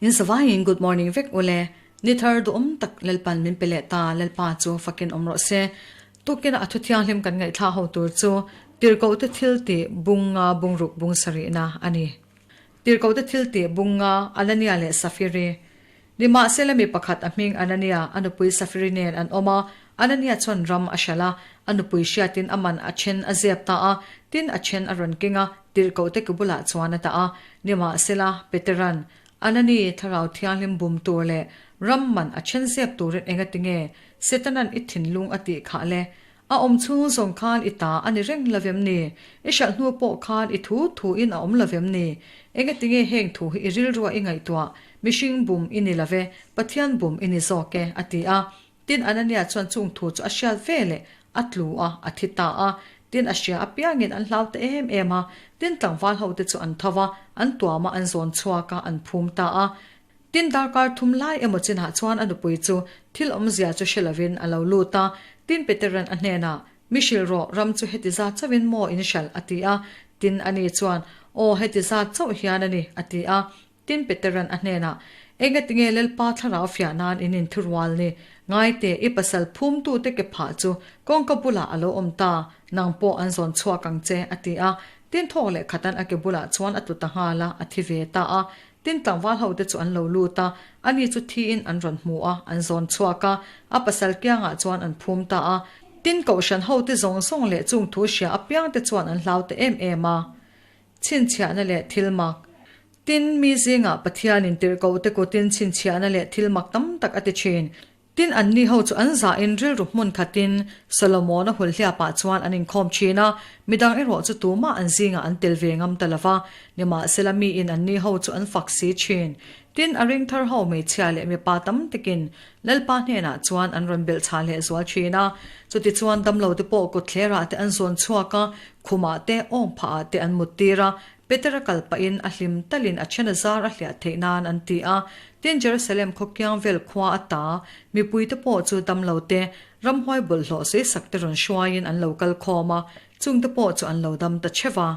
In zavaiin good morning vek ule. Ni thar duhawm tak Lalpan min pe leh ta, Lalpa chu fakin awm rawh se. Tukin a thu thianghlim kan ngaihthla ho tur chu Tirhkohte thil tih bung nga bungruk bung sarihna a ni. Tirhkohte thil tih bung nga Anania leh Safiri. Nimahsela mi pakhat a hming Anania, a nupui Safiri nen an awm a, Anania chuan ram a hralh a, a nupui hriatin a man a then a zep ta a, tin a then a rawn keng a, tirhkohte ke bulah chuan a dah a. Nimahsela, Peteran, Anani, Thlarau Thianghlim bum tur leh ram man a then zep turin engatinge Setanan i thinlung a tih khah le? A awm chhung zawng khan i ta a ni reng lo vem ni? I hralh hnu pawh khan i thu thuin a awm lo vem ni? Engatinge heng thu hi i rilrua i ngaihtuah? Mihring bum i ni lo ve, Pathian bum i ni zawk e, a ti a. Tin, Anania chuan chung thu chu a hriat ve leh a tlu a, a thi ta a. Tin, a hria apiangin an hlau ta em em a. Tin, tlangval hote chu an tho va, an tuam a, an zawn chhuak a, an phum ta a. Tin, darkar thum lai emaw chinah chuan a nupui chu thil awmzia chu hre lovin a lo lut a. Tin, Peteran a hnenah, Mi hrilh rawh, ram chu heti zat chauhin maw in hralh? a ti a. Tin, ani chuan, Aw, heti zat chauh hian a ni, a ti a. Tin, Peteran a hnenah, Engatinge Lalpa thlarau fiah nan in inthurual ni? Ngaite, i pasal phumtute ke phah chu kawngka bulah a lo awm ta, nang pawh an zawn chhuak ang che, a ti a. Tin, thawk leh khatan a ke bulah chuan a tlu ta nghal a, a thi ve ta a. Tin, tlangval hote chu an lo lut a, ani chu thiin an rawn hmu a, an zawn chhuak a, a pasal kiangah chuan an phum ta a. Tin, kohhran hote zawng zawng leh chung thu hria apiangte chuan an hlau ta em em a. Chhinchhiahna leh thil mak. Tin, mi zingah Pathianin tirhkohte kutin chhinchhiahna leh thil mak tam tak a ti thin. Tin, anni ho chu an zahin rilru hmun khatin Solomona hulhliapah chuan an inkhawm thin a, midang erawh chu tumah an zingah an tel ve ngam ta lo va. Nimahsela miin anni ho chu an fak si thin. Tin, a ringthar ho hmeichhia leh mipa tam takin Lalpa hnenah chuan an rawn belh chhah leh zual thin a. Chutichuan damlote pawh kawtthlerah te an zawn chhuak a, khumah te, awngphahah te an muttir a, Petera kal pahin a hlim talin a then a zar a hliah theih nan an ti a. Tin, Jerusalem khaw kiang vel khua ata mipuite pawh chu damlo te, ramhuai bawlhhlawh sawisak te rawn hruaiin an lo kal khawm a, chungte pawh chu an lo dam ta cheu a.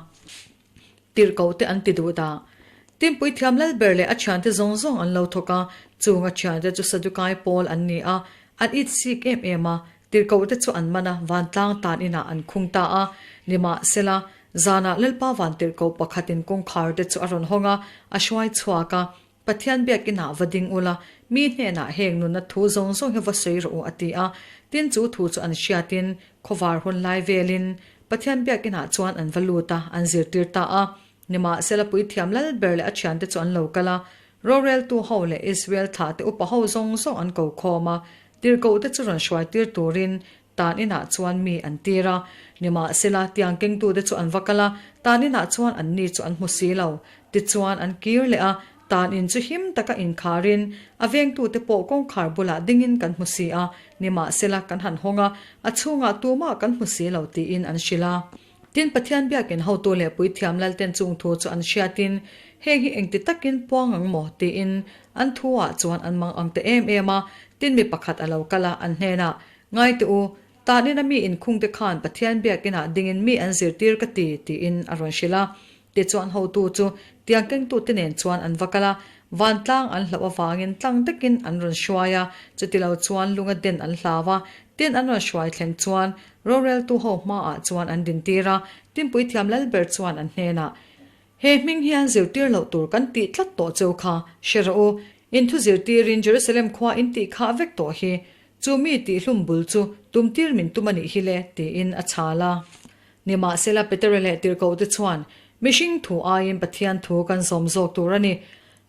Tirhkoh te an ti duh dah. Tin, puithiam Lalber leh a thiante zawng zawng an lo thawk a, chung a thiante chu Sadukai pawl an ni a, an it sik em em a, Tirhkoh te chu an man a, vantlang tan inah an khung ta a. Nimahsela, zanah Lalpa van tirhkoh pakhatin kawngkhar te chu a rawn hawng a, a hruai chhuak a, Pathian biakinah va ding ula, mi hnenah heng nunna thu zawng zawng hi va sawi rawh u a ti a. Tin chu thu chu an hriatin khawvar hun lai velin Pathian biakinah chuan an va lut a, an zirtir ta a. Nimahsela puithiam Lalber leh a thiante chu an lo kal a, roreltu ho leh Israel thlahte upa ho zawng zawng an ko khawm a, tirhkohte chu rawn hruaitir turin tan inah chuan mi an tir a. Nimahsela tiang kengtute chu an va kal a, tan inah chuan anni chu an hmu si lo. Tichuan an kir leh a, tan in chu him taka inkharin a vengtute pawh kawngkhar bulah dingin kan hmu si a, nimahsela kan han hawng a, a chhungah tumah kan hmu si lo tiin an hrilh a. Tin, Pathian biakin hotu leh puithiam lalten chung thu chu an hriatin, Heng hi engti takin puang ang maw? tiin an thu-ah chuan an mang ang ta em em a. Tin, mi pakhat a lo kal a, an hnenah, Ngai teh u, tanina mi inkhungte khan Pathian biakinah dingin mi an zirtir ka ti, tiin a rawn hrilh a. Tichuan hotu chu tiang kengtute nen chuan an va kal a, vantlang an hlauh avangin tlang takin an rawn hruai a, chutilo chuan lunga den an hlau a. Tin an rawn hruai thleng chuan roreltu ho hmaah chuan an dintir a, Tinpuithiam Lalber chuan an hnenah, He hming hian zirtir loh tur kan tih tlat tawh cheu kha hre rawh u, in thu zirtirin Jerusalem khua in tih khah vek tawh hi, chu mi tihhlum bul chu tumtir min tum a nih hi le, tiin a chhal a. Nimahsela Petera leh Tirhkohte chuan, Mihring thu aiin Pathian thu kan zawm zawk tur a ni.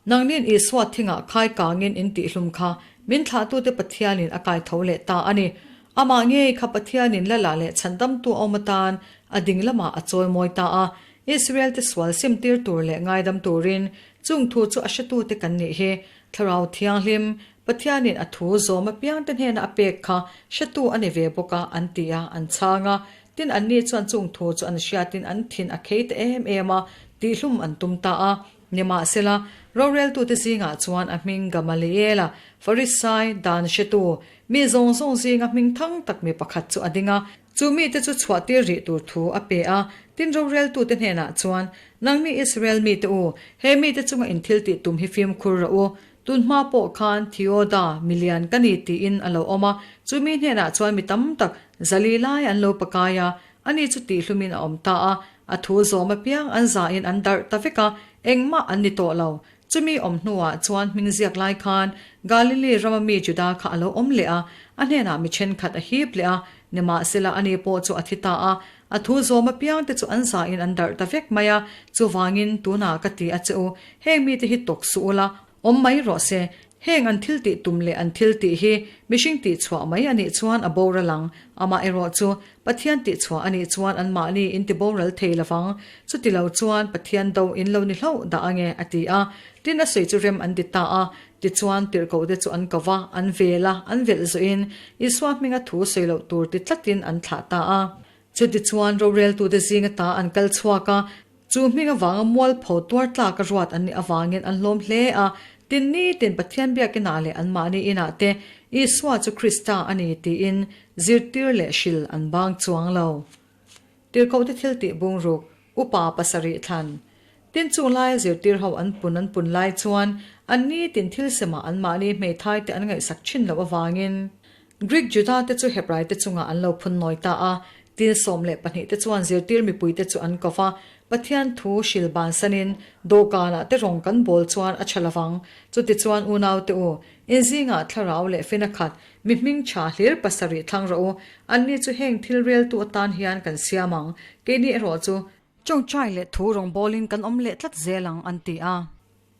Nangnin Isua thingah khai kangin in tihhlum kha min thlahtute Pathianin a kai tho leh ta a ni. Amah ngei kha Pathianin Lala leh Chhandamtu a awm atan a ding lamah a chawimawi ta a. Israelte sual simtir tur leh ngaidam turin chung thu chu a hretute kan nih hi. Thlarau Thianghlim, Pathianin a thu zawm apiangte hnena a pek kha hretu a ni ve bawk a, an ti a, an chhang a. Tin, anni chuan chung thu chu an hriatin an thin a khei ta em em a, tihhlum an tum ta a. Nimahsela, roreltute zingah chuan a hming Gamaliela, Farisai, dan hretu, mi zawng zawng zinga hming thang tak mi pakhat chu a ding a. Chu mite chu chhuahtir rih tur thu a pe a. Tin, roreltute hnenah chuan, Nangni Israel mite u, he mite chunga in thil tih tum hi fimkhur rawh u. Tun hma pawh khan Theoda milian ka ni tiin a lo awm a, chu mi hnenah chuan mi tam tak zali lai an lo pakai a, ani chu tihhlumin a awm ta a, a thu zawm apiang an zahin an darh ta vek a, engmah an ni tawh lo. Chumi awm hnuah chuan hming ziak lai khan Galili rama mi Juda kha a lo awm leh a, a hnenah mi thenkhat a hip leh a, nimahsela ani pawh chu a thi ta a, a thu zawm apiangte chu an zahin an darh ta vek mai a, chuvangin tunah ka ti a che u, heng mite hi tawk suh ula, awm mai rawh se, heng an thil tih tum leh an thil tih hi mihring tih chhuah mai a nih chuan a boral ang, amah erawh chu Pathian tih chhuah a nih chuan anmahni in ti boral thei lovang, chuti lo chuan Pathian do in lo ni hlauh dah ange, a ti a. Tin a sawi chu rem an ti ta a. Tichuan tirhkohte chu an ko va, an vel a, an velh zawhin Isua hminga thu sawi loh tur ti tlatin an thlah ta a. Chutichuan roreltute zinga ta an kal chhuak a, Chu hming avanga mualpho tuar tlak a ruat an nih avangin an hlawm hle a, tin nitin Pathian biakinah leh anmahni inah te Isua chu Krista a ni tiin zirtir leh hril an bang chuang lo. Tirhkohte thil tih bungruk, upa pasarih thlan. Tin chung laia zirtir ho an pun an pun lai chuan an nitin thil semah anmahni hmeithai te an ngaihsak thin loh avangin Greek Juda te chu Hebrai te chungah an lo phun nawi ta a, tin 12 te chuan zirtir mipui te chu an ko va, Pathian thu hril bansanin dawhkanah te rawng kan bawl chuan a tha lovang. Chutichuan unau te u, in zingah thlarau leh fina khat, mi hming tha hlir pasarih thlang rawh u, anni chu heng thil reltu atan hian kan siam ang, keini erawh chu Chawngchai leh thu rawngbawlin kan awm leh tlat zel ang, an ti a.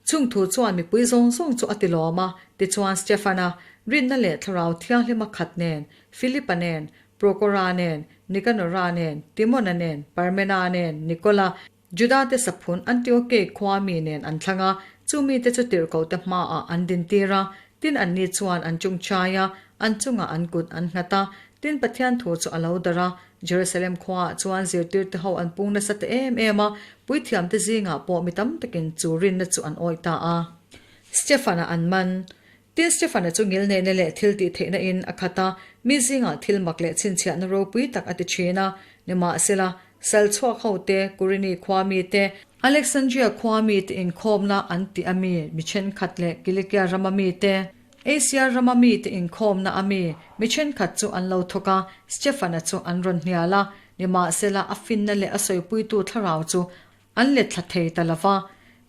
Chung thu chuan mipui zawng zawng chu a ti lawm a, tichuan Stefana, rinna leh Thlarau Thianghlima khat nen, Philipa nen, Prokora nen, Nikanora nen, Timona nen, Parmena nen, Nikola, Judate saphun Antiokei khua mi nen an thlang a, chu mite chu tirhkohte hmaah an dintir a, tin anni chuan an chungchai a, an chungah an kut an nghat a, tin Pathian thu chu a lo darh a, Jerusalem khuaah chuan zirtirte ho an pung nasa ta em em a, puithiamte zingah pawh mi tam takin chu rinna chu an awih ta a. Stefan-a an man. Tin, Stefan-a chu ngilneihna leh thil tih theihna in a khat a, mi zingah thil mak leh chhinchhiahna ropui tak a ti thin a. Nimahsela, sal chhuak ho te, Kurini khua mi te, Alexandria khua mi te inkhawmna an tih a mi mi thenkhat leh Kilikia rama mi te, Asia rama mite inkhawmna a mi mi thenkhat chu an lo thawk a, Stefana chu an rawn hnial a, nimahsela a finna leh a sawipuitu thlarau chu an let thla thei ta lo va.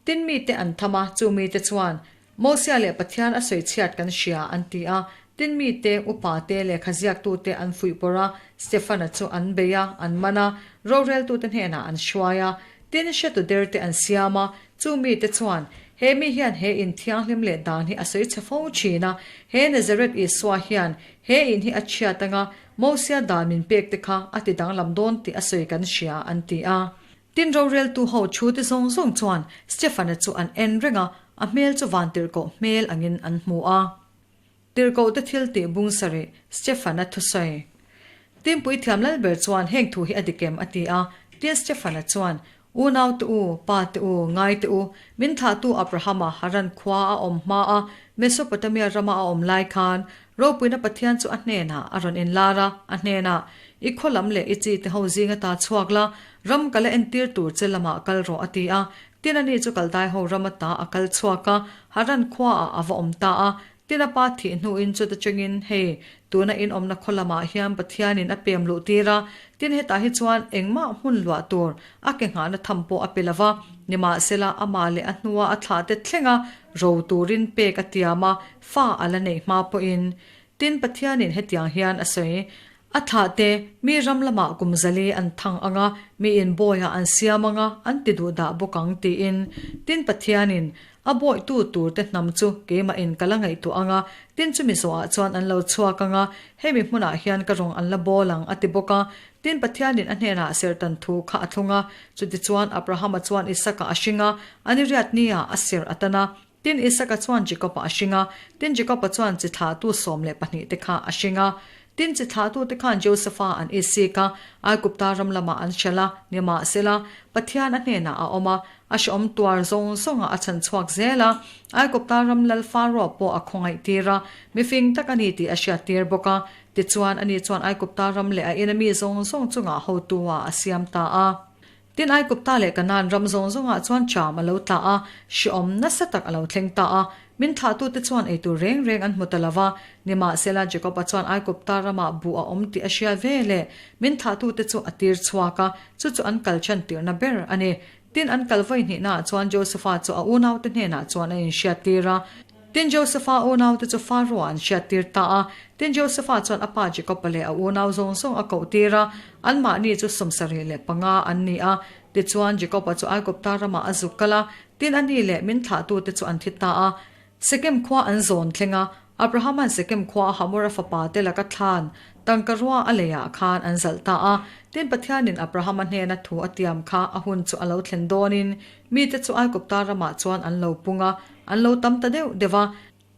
Tin mite an tham a, chu mite chuan, Mosia leh Pathian a sawi chhiat kan hria, an ti a. Tin mite, upate, lehkha ziaktute an fuih pawrh a, Stefana chu an bei a, an man a, roreltute hnenah an hruai a. Tin hretu derte an siam a, Chu mite chuan, He mi hian he in thianghlim leh dan hi a sawi chhe fo thin a, he Nazareth Isua hian he in hi a chhiat anga Mosia dan min pek te kha a ti danglam dawn tih a sawi kan hria, an ti a. Tin roreltu ho thu te zawng zawng chuan Stefana chu an en reng a, a hmel chu vantirhkoh hmel angin an hmu a. Tirhkohte thil tih bung sarih, Stefan-a thusawi. Tin puithiam Lalber chuan heng thu hi a dik em a ti a. Tin Stefan-a chuan, Unaute u, pate u, ngaite u, min thlahtu Abrahama Haran khua a awm hma a, Mesopotamia rama a awm lai khan, ropuina Pathian chu a hnenah a rawn inlar a, a hnenah, I khaw lam leh i chite ho zinga ta chhuak la, ram ka la entir tur che lamah kal rawh a ti a. Tin ani chu Kaldai ho ram ata a kal chhuak a, Haran khuaah a va awm ta a. Tin a pa thih hnuin chuta chungin, Hei, tuna in awmna khaw lamah hian Pathianin a pem luh tir a, tin hetah hi chuan engmah hmun luah tur a ke nghahna tham pawh a pe lo va, nimahsela amah leh a hnua a thlahte thlenga ro turin pek a tiam a, fa a la neih hma pawhin. Tin Pathianin hetiang hian a sawi, A thlahte, mi ram lamah kum zali an thang ang a, miin bawiah an siam ang a, an ti duh dah bawk ang, tiin. Tin Pathianin, A bawihtu turte hnam chu keimahin ka la ngaihtuah ang a, tin chumi zawhah chuan an lo chhuak ang a, hemi hmunah hian ka rawng an la bawl ang, a ti bawk a. Tin Pathianin a hnenah serhtan thu kha a thlung a. Chutichuan Abrahama chuan Isaka a hring a, a ni riat niah a serh a tan a. Tin Isaka chuan Jakoba a hring a, tin Jakoba chuan chi thlahtu 12 te kha a hring a. Tin chi thlahtute khan Josefa an isik a, Aigupta ram lamah an hralh a, nimahsela, Pathian a hnenah a awm a, a hrehawm tuar zawng zawngah a chhan chhuak zel a. Aigupta ram lal Faroa pawh a khawngaih tir a, mifing tak a ni tih a hriattir bawk a. Tichuan, ani chuan Aigupta ram leh a ina mi zawng zawng chungah hotu-ah a siam ta a. Tin, Aigupta leh Kanaan ram zawng zawngah chuan ṭam a lo tla a, hrehawm nasa tak a lo thleng ta a. Min thlahtute chuan eitur reng reng an hmu ta lo va. Nimahsela, Jakoba chuan Aigupta ramah buh a awm tih a hria ve le. Min thlahtute chu a tir chhuak a, chu chu an kal chhan tirhna ber a ni. Tin, an kal vawi hnihnaah chuan Josefa chu a unaute hnenah chuan a inhriattir a. Tin, Josefa unaute chu Faro-ah an hriattir ta a. Tin, Josefa chuan a pa Jakoba leh a unau zawng zawng a kohtir a, anmahni chu 75 an ni a. Tichuan, Jakoba chu Aigupta ramah a zuk kal a, tin, ani leh min thlahtute chu an thi ta a. Sekem khua an zawn thleng a, Abrahama'n Sekem khua Hamora fapa te laka thlan tangka rua a leiah khan an zalh ta a. Tin, Pathianin Abrahama hnena thu a tiam kha a hun chu a lo thlen dawnin mite chu Aigupta ramah chuan an lo pung a, an lo tam ta deuh deuh a.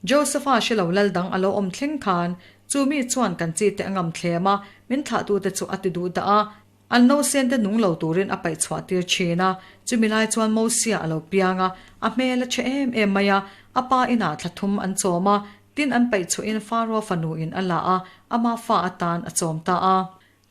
Josefa hre lo lal dang a lo awm thleng khan chu mi chuan kan chi te a ngam thlem a, min thlahtute chu a ti duh dah a. An nausen te nung lo turin a paih chhuah tir thin a, chumi lai chuan Mosia a lo piang a, a hmel a chhe em em mai a, a pa inah thla thum an chawm a, tin an paih chhuahin Faro fanu in a la a, ama fa atan a chawm ta a.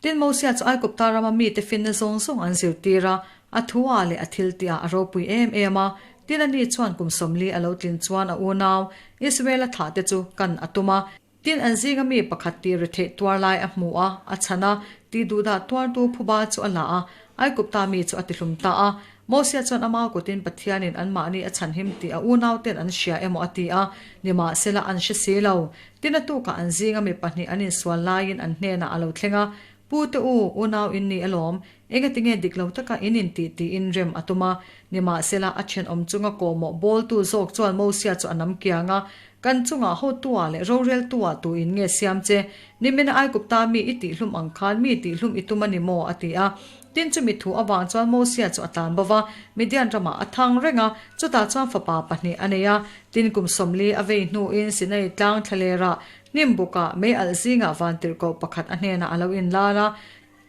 Tin Mosia chu Aigupta rama mite finna zawng zawng an zirtir a, a thu ah leh a thil tih ah a ropui em em a, tin ani chuan kum 40 a lo tlin chuan a unau Israela thlah te chu kan a tum a, Tin, an zinga mi pakhat tih retheih tuar lai a hmu a, a chhan a, tih duhdah tuartu phuba chu a la a, Aigupta mi chu a tihlum ta a. Mosia chuan ama kutin Pathianin anmahni a chhanhim tih a unauten an hria emaw a ti a, nimahsela an hre si lo. Tin, a tukah an zinga mi pahnih an insual laiin an hnenah a lo thleng a, Pu te u, unau in ni alawm, engati nge dik lo taka in intih tiin rem a tum a. Nimahsela, a thenawm chunga kawhmawh bawltu zawk chuan Mosia chu a nam kiang a, Kan chungah hotu-ah leh roreltu-ah tu in nge siam che? Nimina Aigupta mi i tihhlum ang khan mi tihhlum i tum a ni maw? a ti a. Tin chumi thu avang chuan Mosia chu a tlan bo va, Midian ramah a thang reng a, chutah chuan fapa pahnih a nei a. Tin kum 40 a vei hnuin Sinai tlang thlalerah Hnim bukah mei alh zingah vantirhkoh pakhat a hnenah a lo inlar a.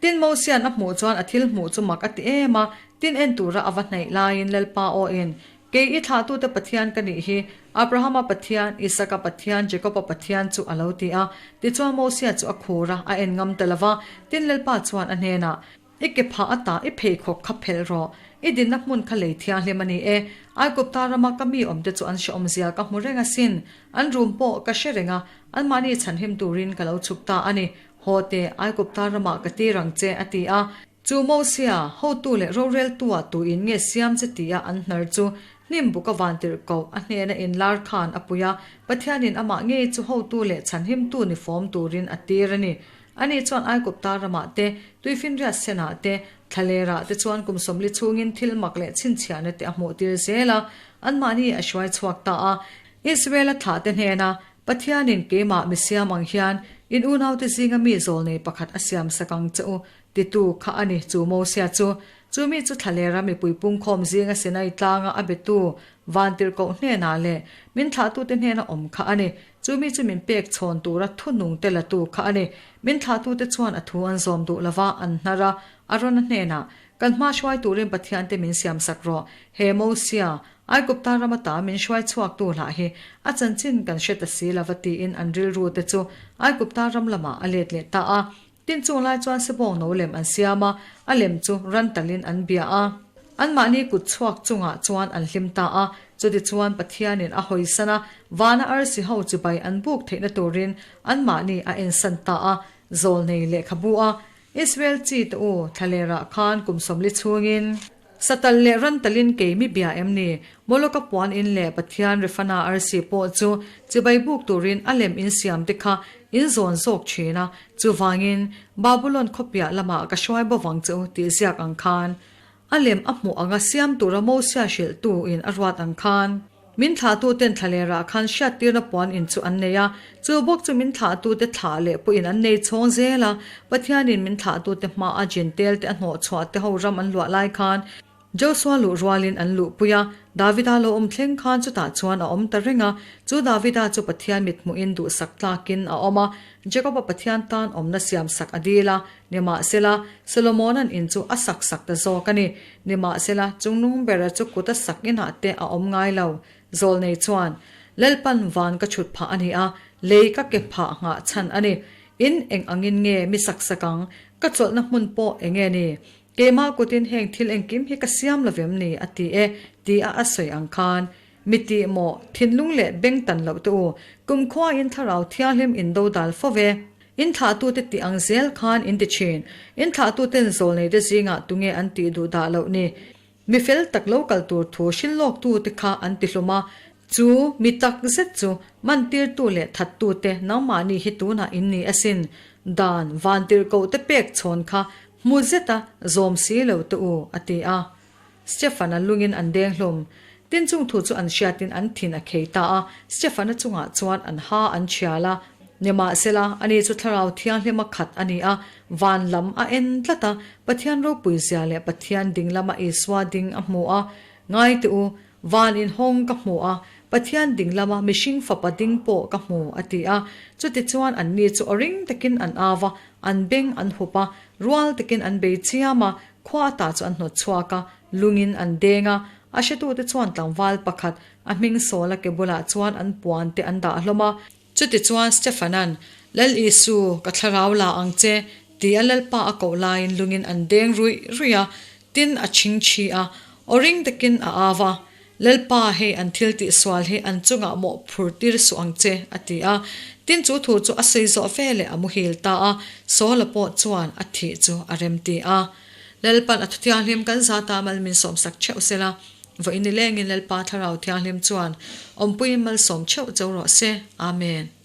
Tin Mosia'n a hmuh chuan a thil hmuh chu mak a ti em a, tin en tura a va hnaih laiin Lalpa awhin, Kei i thlahtute Pathian ka nih hi, Abrahama Pathian, Isaka Pathian, Jakoba Pathian chu a lo ti a. Tichuan Mosia chu a khur a, a en ngam ta lo va. Tin Lalpa chuan a hnenah, I ke phah ata i pheikhawk kha phelh rawh. I dinna hmun kha lei thianghlim a ni e. Aigupta rama ka mi awmte chu an hrehawmzia ka hmu reng asin. An rum pawh ka hre reng a, anmahni chhanhim turin ka lo chhuk ta a ni. Haw teh, Aigupta ramah ka tir ang che, a ti a. Chu Mosia, hotu leh roreltua tuin nge siam che tia an hnar chu hnim buka vantirhkoh a hnena inlar khan a pui a, Pathianin amah ngei chu hotu leh chhanhimtu ni fawm turin a tir a ni. Ani chuan Aigupta ramah te, Tuifinriat senah te, Thlalerah te chuan kum 40 chhungin thil mak leh chhinchhiahna te a hmuhtir zel a, anmahni a hruai chhuak ta a. Israela thlahte hnena, Pathianin keimah mi siam ang hian in unaute zinga mi zawlnei pakhat a siam sak ang che u, titu kha a ni chu Mosia chu. Chu mi chu Thlalera mipui pungkhawm zinga Sinai tlanga a betu Vantirhkoh hnenah leh min thlahtute hnena awm kha a ni. Chu mi chu min pek chhawn tura thunung te latu kha a ni. Min thlahtute chuan a thu an zawm duh lova, an hnar a. Arona hnenah, Kan hma hruai turin Pathian te min siam sak rawh. He Mosia, Aigupta rama ta min hruai chhuaktu hlah hi a chanchin kan hre ta si lova tiin an rilru te chu Aigupta ram lamah a let leh ta a. Tin chung lai chuan sebawng no lem an siam a, a lem chu ran talin an bia a. Anmahni kut chhuak chungah chuan an hlim ta a, chutichuan Pathianin a hawisan a, vana arsi ho chibai an buk theihna turin anmahni a ensan ta a, zawlnei lehkhabu a, Israel chi te u, thlalerah khan kum 40 chhungin. Satal leh ran talin kei mi bia em ni? Moloka puan in leh Pathian Refana arsi pawh chu chibai buk turin a lem in siam te kha in zawn zawk thin a, chuvangin Babulon khawpiah lamah ka hruai bo vang che u tih ziak ang khan a lem a hmuh anga siam tura Mosia hrilhtu in a ruat ang khan. Min thlahtuten thlalerah khan hriattirna puan in chu an nei a, chu bawk chu min thlahtute thlah leh pawhin an nei chhawng zel a. Pathianin min thlahtute hmaa Jentail te a hnawhchhuah te ho ram an luah lai khan Josua luh rualin an luhpui a, Davida lo awm thleng khan chutah chuan a awm ta reng a. Chu Davida chu Pathian mithmuhin duhsak tlakin a awm a, Jakoba Pathian tan awmna siamsak a dil a. Nimahsela, Solomona'n in chu a sak sak ta zawk a ni. Nimahsela, chungnung bera chu kut a sak inah te a awm ngai lo. Zawlnei chuan, Lalpan van ka chhut phah a ni a, lei ka ke phah nghah chhan a ni. In eng angin nge mi sak sak ang? Ka chawlhna hmun pawh eng nge ni? Keimah kutin heng thil engkim hi ka siam lo vem ni? a ti e, tia a sawi ang khan. Mi tih maw, thinlung leh beng tan loh te u, kumkhuain thlarau thianghlim in do dal fo ve. In thlahtute tih ang zel khan in ti thin. In thlahtuten zawlneite zingah tunge an tih duh dah loh ni? Mi fel tak lo kal tur thu hrilhlawktu te kha an ti hlum a, chu mi tak zet chu mantirtu leh thattu te nangmahni hi tunah in ni asin. Dan vantirhkoh te pek chhawn kha hmu zeta zawm si lo te u, a ti a. Stefan-a lungin an deng hlum. Tin chung thu chu an hriatin an thin a khei ta a, Stefan-a chungah chuan an ha an thial a. Nimahsela, ani chu Thlarau Thianghlima khat a ni a, van lam a en tlat a, Pathian ropui zia leh Pathian ding lama Isua ding a hmu a. Ngai teh u, van inhawng ka hmu a, Pathian ding lama mihring fapa ding pawh ka hmu, a ti a. Chutichuan anni chu aw ring takin an au a, an beng an hup a, rual takin an bei chiam a, Khua ata chu an hnawt chhuak a, lungin an deng a, a hretute chuan tlangval pakhat a hming Saul-a ke bulah chuan an puan te an dah hlawm a. Chutichuan Stefan-a'n, Lal Isu, ka thlarau la ang che, ti a Lalpa a koh laiin lungin an deng ruih ruih a, tin a chhingchhi a, aw ring takin a au a, Lalpa, hei an thil tih sual hi an chungah mawh phur tir suh ang che, a ti a. Tin chu thu chu a sawi zawh ve leh a muhil ta a, Saula pawh chuan a thih chu a rem ti a. Lalpa'n a thuthianghlim kan zata mal min sawmsak theuh sela, vawiin nilengin Lalpa Thlarau Thianghlim chuan awmpuiin malsawm theuh cheu rawh se. Amen.